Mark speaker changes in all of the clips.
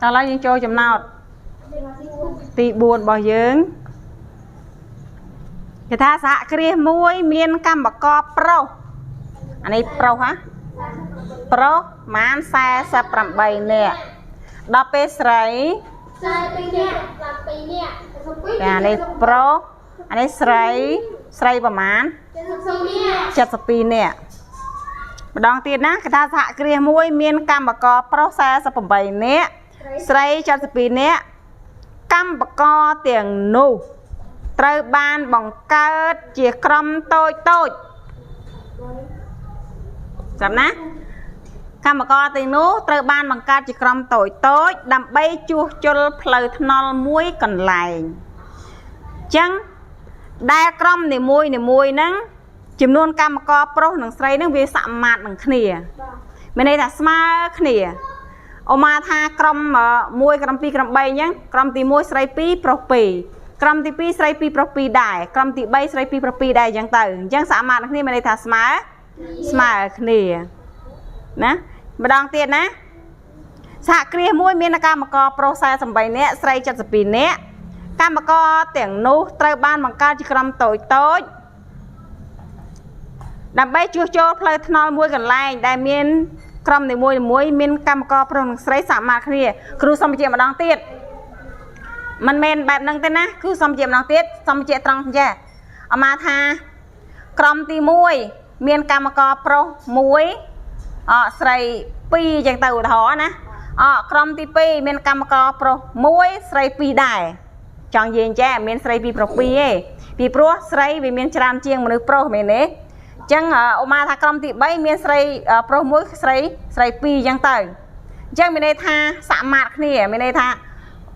Speaker 1: តោះឡើយយើងចូលចំណោទទី4របស់យើងគេថាសហគ្រាសមួយមានកម្មករប្រុសអានេះប្រុសហ៎ប្រុសប្រហែល48នាក់ដល់ពេលស្រី
Speaker 2: 42នាក់7នាក់
Speaker 1: ចានេះប្រុសអានេះស្រីស្រីប្រហែល
Speaker 2: 72នាក់
Speaker 1: 72នាក់ម្ដងទៀតណាគេថាសហគ្រាសមួយមានកម្មករប្រុស48នាក់ស្រី72នាក់កម្មករទាំងនោះត្រូវបានបង្កើតជាក្រុមតូចតូចចាំណាកម្មករទាំងនោះត្រូវបានបង្កើតជាក្រុមតូចតូចដើម្បីជួសជុលផ្លូវថ្នល់មួយកន្លែងអញ្ចឹងដែលក្រុមនីមួយនីមួយហ្នឹងចំនួនកម្មករប្រុសនិងស្រីហ្នឹងវាសមាធនឹងគ្នាមានន័យថាស្មើគ្នាឧមាថាក្រុម1ក្រុម2ក្រុម3អញ្ចឹងក្រុមទី1ស្រី2ប្រុស2ក្រុមទី2ស្រី2ប្រុស2ដែរក្រុមទី3ស្រី2ប្រុស2ដែរអញ្ចឹងទៅអញ្ចឹងសមាធនឹងគ្នាមានន័យថាស្មើស្មើគ្នាណាម្ដងទៀតណាសហគ្រាសមួយមានកម្មករប្រុស48នាក់ស្រី72នាក់កម្មករទាំងនោះត្រូវបានបង្កើតជាក្រុមតូចតូចដើម្បីជួសជុលផ្លូវថ្នល់មួយកន្លែងដែលមានក្រុមនីមួយៗមានកម្មករប្រុសនិងស្រីសមាគ្នាគ្រូសុំបញ្ជាក់ម្ដងទៀតមិនមែនបែបហ្នឹងទេណាគឺសុំបញ្ជាក់ម្ដងទៀតសុំបញ្ជាក់ត្រង់ចេះអាមាថាក្រុមទី1មានកម្មករប្រុស1អស្រី2អញ្ចឹងទៅឧទាហរណ៍ណាអក្រុមទី2មានកម្មករប្រុស1ស្រី2ដែរចង់និយាយចេះមានស្រី2ប្រុស2ទេពីព្រោះស្រីវាមានច្រើនជាងមនុស្សប្រុសមែនទេអញ្ចឹងឧមាថាក្រុមទី3មានស្រីប្រុស1ស្រីស្រី2អញ្ចឹងទៅអញ្ចឹងមានន័យថាសមាធគ្នាមានន័យថា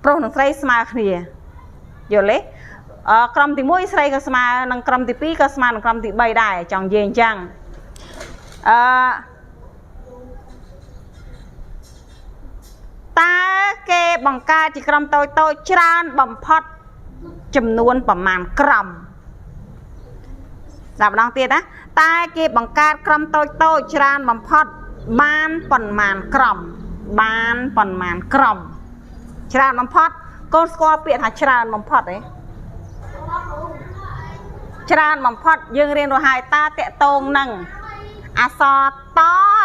Speaker 1: ប្រុសនិងស្រីស្មើគ្នាយល់ទេក្រុមទី1ស្រីក៏ស្មើនឹងក្រុមទី2ក៏ស្មើនឹងក្រុមទី3ដែរចង់និយាយអញ្ចឹងអឺតើគេបង្កើតជាក្រុមតូចតូចច្រើនបំផុតចំនួនប្រមាណក្រុមស្ដាប់ម្ដងទៀតណាតើគេបង្កើតក្រុមតូចតូចច្រើនបំផុតបានប៉ុន្មានក្រុមបានប៉ុន្មានក្រុមច្រើនបំផុតកូនស្គាល់ពាក្យថាច្រើនបំផុតទេច្រើនបំផុតយើងរៀនរហើយតើតកតងនឹងអក្សរត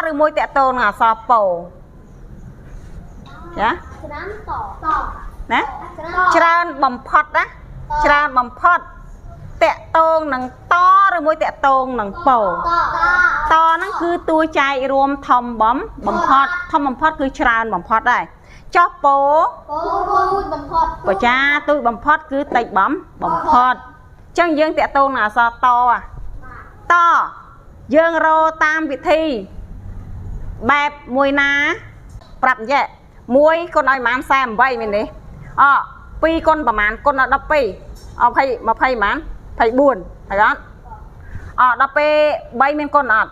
Speaker 1: ឬមួយតកតងនឹងអក្សរពោចា
Speaker 2: ច្រើនតត
Speaker 1: ណាច្រើនបំផុតណាច្រើនបំផុតតកតងនឹងតឬមួយតកតងនឹងពោ
Speaker 2: ត
Speaker 1: តហ្នឹងគឺតួចែករួមធំបំបំផុតធំបំផុតគឺច្រើនបំផុតដែរចោះពោ
Speaker 2: ពោពូជបំផុត
Speaker 1: បច្ចាទូចបំផុតគឺតិចបំបំផុតអញ្ចឹងយើងតកតងនឹងអក្សរតតយើងរកតាមវិធីបែបមួយណាប្រាប់អញ្ចឹង1គុណឲ្យប្រហែល48មែនទេអ2គុណប្រហែលគុណដល់12អ20 20ប្រហែល24ហើយអត់អដល់ពេល3មានគុណអត់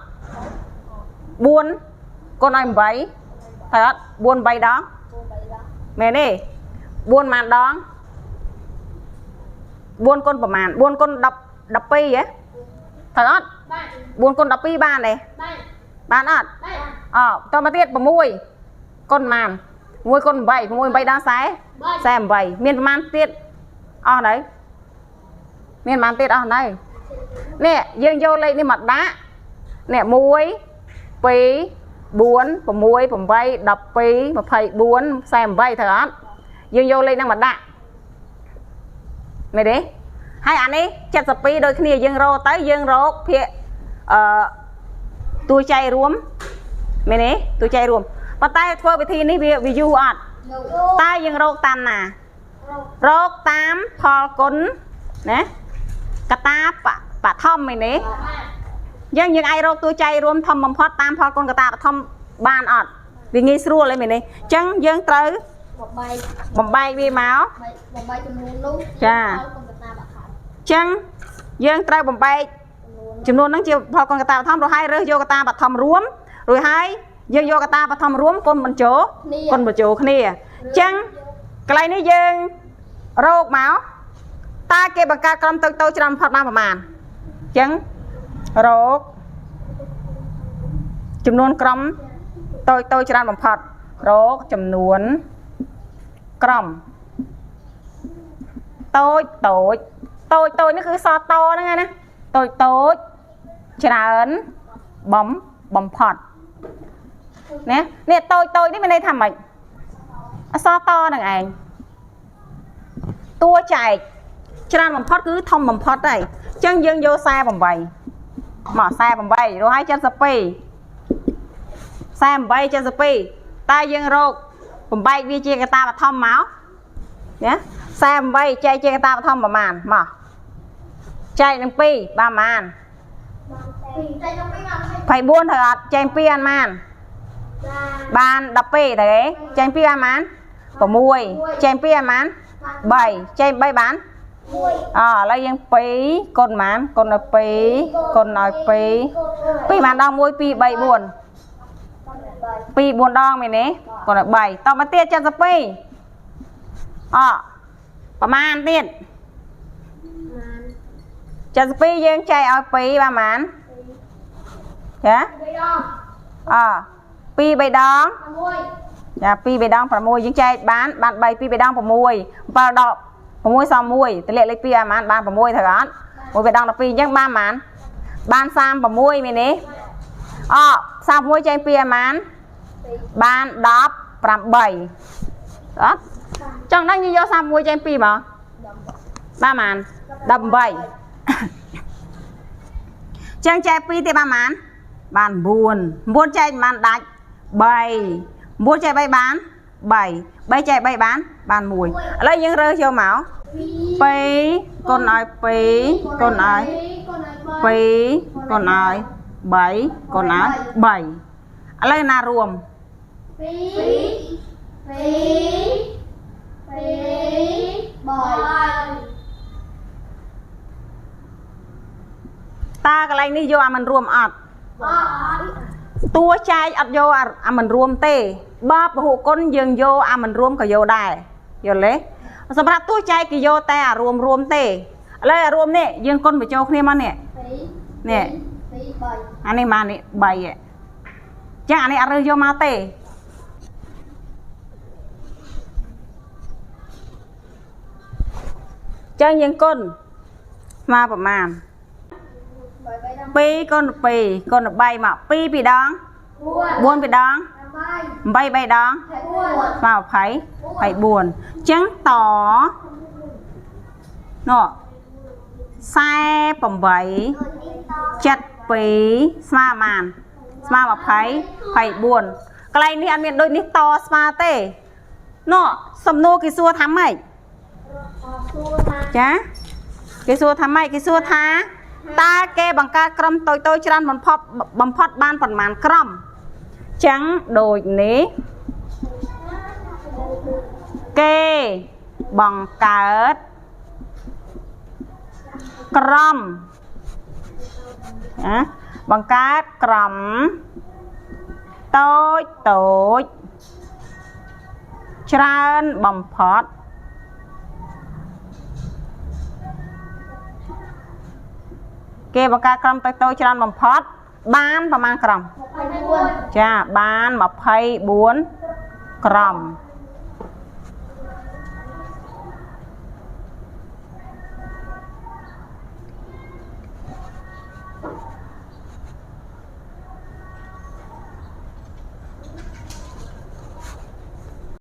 Speaker 1: 4គុណឲ្យ8ហើយអត់4 3ដងមែនទេ4ប៉ុន្មានដង4គុណប្រហែល4គុណ10 12ហ៎ត្រូវអត់
Speaker 2: បាទ
Speaker 1: 4គុណ12បានទេ
Speaker 2: បាទ
Speaker 1: បានអត់
Speaker 2: បាទ
Speaker 1: អតមកទៀត6គុណប៉ុន្មាន6គុណ8 6 8ដល់40 48មានប្រហែលទៀតអស់នៅមានប្រហែលទៀតអស់នៅនេះយើងយកលេខនេះមកដាក់នេះ1 2 4 6 8 12 24 48ត្រូវអត់យើងយកលេខហ្នឹងមកដាក់មែនទេហើយអានេះ72ដូចគ្នាយើងរកទៅយើងរកភាគអឺតួចែករួមមែនទេតួចែករួមប៉ុន្តែធ្វើវិធីនេះវាយូរអត់តើយើងរកតាមណារកតាមផលគុណណាកតាបឋមមែនទេយើងយើងអាចរកតួចែករួមធំបំផុតតាមផលគុណកតាបឋមបានអត់វាងាយស្រួលហីមែនទេអញ្ចឹងយើងត្រូវ
Speaker 2: បំបែក
Speaker 1: បំបែកវាមក
Speaker 2: បំបែកចំនួននោះ
Speaker 1: ចា
Speaker 2: កុំកតាបឋម
Speaker 1: អញ្ចឹងយើងត្រូវបំបែក
Speaker 2: ចំនួន
Speaker 1: ចំនួនហ្នឹងជាផលគុណកតាបឋមរួចហើយរើសយកកតាបឋមរួមរួចហើយយើងយកកតាបឋមរួមគុណបញ្ចូលគុណបញ្ចូលគ្នាអញ្ចឹងកន្លែងនេះយើងរកមកតើគេបង្កើតក្រុមតូចតូចច្រើនបំផុតបានប្រមាណអញ្ចឹងរកចំនួនក្រុមតូចតូចច្រើនបំផុតរកចំនួន ក្រុមតូចតូចតូចតូចនេះគឺសតហ្នឹងណាតូចតូចច្រើនបំផុតណានេះតូចតូចនេះមានន័យថាម៉េចអក្សរតហ្នឹងឯងតួចែកច្រើនបំផុតគឺធំបំផុតហើយអញ្ចឹងយើងយក48មក48រកឲ្យ72 48 72តែយើងរកបំបែកវាជាកតាបឋមមកណា48ចែកជាកតាបឋមប្រមាណមកចែកនឹង2បានប្រមាណ24ត្រូវអត់ចែក2បានប្រមាណបាន12ត្រូវទេចែក2បានប្រមាណ6ចែក2បានប្រមាណ3ចែក3បាន1អឥឡូវយើង2គុណប្រមាណគុណឲ្យ2គុណឲ្យ2 2បានដល់1 2 3 4 2 4ដងមែនទេគាត់ឲ្យ3តមកទៀត72អប្រមាណទៀត72យើងចែកឲ្យ2បានប្រមាណចាអ2 3ដង6ចា2 3ដង6យើងចែកបាន3 2 3ដង6 7ដក6សល់1តម្លាក់លេខ2ឲ្យប្រមាណបាន6ត្រូវអត់1 3ដង12អញ្ចឹងបានប្រមាណបាន36មែនទេអ36ចែក2ឲ្យប្រមាណបាន18អត់ចង់ដឹងយើងយក31ចែក2មកបានប៉ុន្មាន18ចឹងចែក2ទៀតបានប៉ុន្មានបាន9 9ចែកប៉ុន្មានដាច់3 9ចែក3បាន3 3ចែក3បាន1ឥឡូវយើងរើសយកមក2គុណឲ្យ2គុណឲ្យ2គុណឲ្យ3គុណឲ្យ3ឥឡូវណារួម
Speaker 2: 2 2 2 3
Speaker 1: តើកន្លែងនេះយកអាមិនរួមអត់តួចែកអត់យកអាមិនរួមទេបើពហុគុណយើងយកអាមិនរួមក៏យកដែរយល់ទេសម្រាប់តួចែកគេយកតែអារួមរួមទេឥឡូវអារួមនេះយើងគុណបញ្ចូលគ្នាមកនេះនេះអានេះមកនេះ3ហ៎ចាអានេះអត់រើសយកមកទេចឹងយើងគុណមកប្រមាណ2គុណ2គុណ3មក2 2ដង4 2ដង8 3ដងស្មើ20 24ចឹងតនោះ48 72ស្មើប៉ុន្មានស្មើ20 24កន្លែងនេះអត់មានដូចនេះតស្មើទេនោះសំណួរគេសួរថាម៉េចចាគេសួរថាម៉េចគេសួរថាតើគេបង្កើតក្រុមតូចៗច្រើនបំផុតបានប៉ុន្មានក្រុមចឹងដូចនេះគេបង្កើតក្រុមណាបង្កើតក្រុមតូចតូចច្រើនបំផុតគេបង្កើតក្រុមតូចតូចច្រើនបំផុតបានប្រមាណក្រុម
Speaker 2: 24
Speaker 1: ចាបាន24ក្រុម